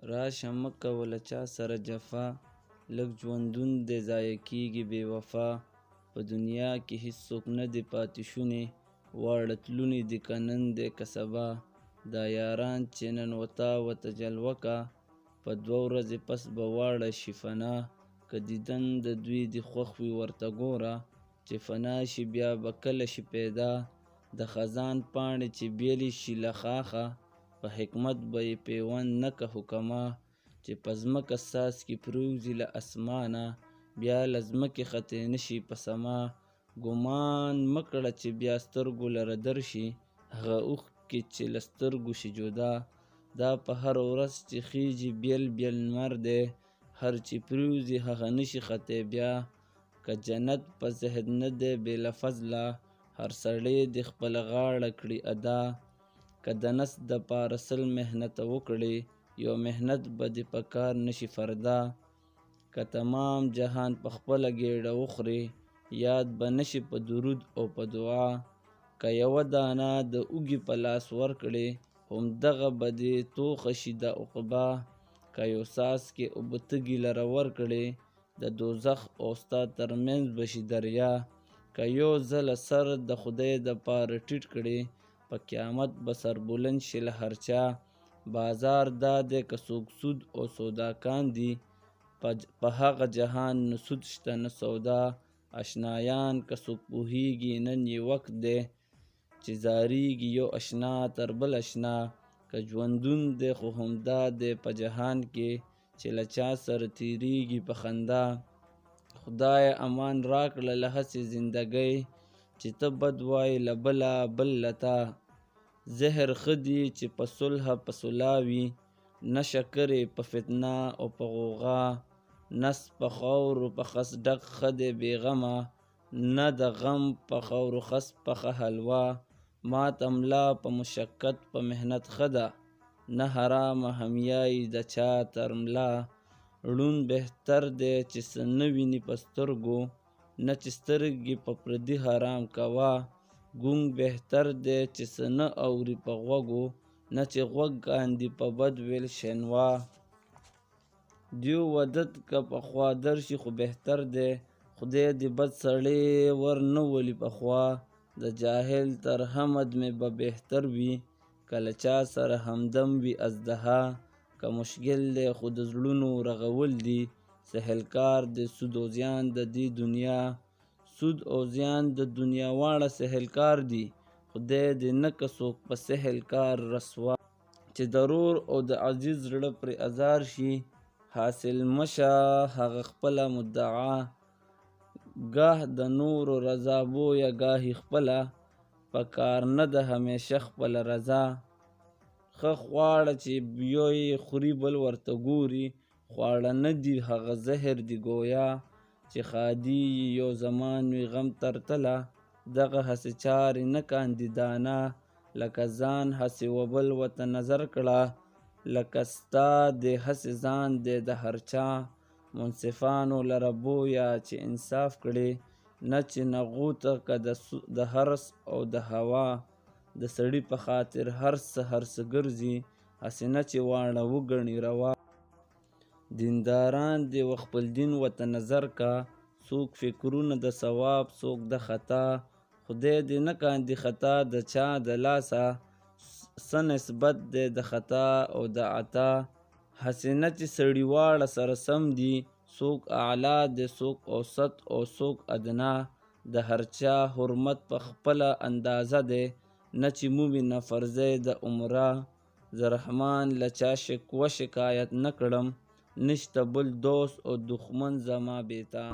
راشه مه کوه له چا سره جفا، لږ ژوندون دی ضایع کیږي بې وفا. په دنیا کې هیڅوک نه دی پاتې شونی، واړه تلوني دي که نن دی که سبا. دا یاران چې نن وتا وته جلوه کا، په دوه ورځې پس به واړه شي فنا. که دیدن د دوی دي خوښ وي ورته ګوره، چې فنا شي بیا به کله شي پیدا. د خزان پاڼې چې بیلې شي له ښاخه، په حکمت به یې پیوند نه که حکما. چې په ځمکه څاڅکي پرېوځي له اسمانه، بیا له ځمکې ختې نه شي په سما. ګمان مه کړه چې بیا سترګو لره درشي، هغه اوښکې چې له سترګو شي جدا. دا په هره ورځ چې خیژي بیل بیل لمر دی، هر چې پرېوځي هغه نه شي ختی بیا. که جنت په ذهن نه دی بې له فضله، هر سړی دې خپله غاړه کړي ادا. که د نس دپاره 100 محنته وکړې، یو محنت به دې په کار نه شي فردا. که تمام جهان په خپله ګېډه وخورې، یاد به نه شي په درود او په دعا. که یوه دانه د اوږې په لاس ورکړې، هم دغه به دې توښه شي د عقبا. که یو څاڅکی اوبه تږي لره ورکړې، د دوزخ او ستا ترمنځ به شي دریا. که یو ځله سر د خدای دپاره ټیټ کړې، په قیامت به سربلند شي له هر چا. بازار دا دی که څوک سود او سودا کاندي، په هغه جهان نه سود شته نه سودا. اشنایان که څوک پوهیږي نن یې وخت دی، چې ځاریږي یو اشنا تر بل اشنا. که ژوندون دی خو همدا دی په جهان کې، چې له چا سره تیریږي په خندا. خدایه امان راکړه له هسې زندګۍ، چې ته بد وایې له بله بل له تا. زهر ښه دي چې په صلح په صلاح وي، نه شکرې په فتنه او په غوغا. نس په خاورو په خس ډک ښه دی بې غمه، نه د غم په خاورو خس پخه حلوا. ماته ملا په مشقت په محنت ښه ده، نه حرامه همیایي د چا تر ملا. ړوند بهتر دی چې څه نه ویني په سترګو، نه چې سترګې په پردي حرام کوه. ګونګ بهتر دی چې څه نه اوري په غوږو، نه چې غوږ کاندي په بد ویل شنوا. دیو ودت که په خوا درشي خو بهتر دی، خدای دې بد سړی ور نه ولي په خوا. د جاهل تر حمد مې به بهتر وي، که له چا سره همدم وي ازدها. که مشکل دی خو د زړونو رغول دي، سهل کار دی سود او زیان د دې دنیا. سود او زیان د دنیا واړه سهل کار دي، خدای دې نه که څوک په سهل کار رسوا. چې د ورور او د عزیز زړه پرې ازار شي، حاصل مشه هغه خپله مدعا. ګاه د نورو رضا بویه ګاهي خپله، په کار نه ده همیشه خپله رضا. ښه خواړه چې یو یې خوري بل ورته ګوري، خواړه نه دي هغه زهر دي ګویا. چې ښادي یې یو زمان وي غم تر تله، دغه هسې چارې نه کاندي دانا. لکه ځان هسې وبل ورته نظر کړه، لکه ستا دې هسې ځان دی د هر چا. منصفانو لره بویه چې انصاف کړي، نه چې نغوته که د حرص او د هوا. د سړي په خاطر هر څه هر څه ګرځي، هسې نه چې واڼه وګڼي روا. دینداران دې و خپل دین ورته نظر کا، څوک فکرونه د ثواب څوک د خطا. خدای دې نه کاندي خطا د چا د لاسه، څه نسبت دی د خطا او د عطا. هسې نه چې سړي واړه سره سم دي، څوک اعلی دی څوک اوسط او څوک ادنا. د هر چا حرمت په خپله اندازه دی، نه چې مومي نه فرضی د عمره. زه رحمان له چا شکوه شکایت نه کړم، نشته بل دوست او دښمن زما بې تا.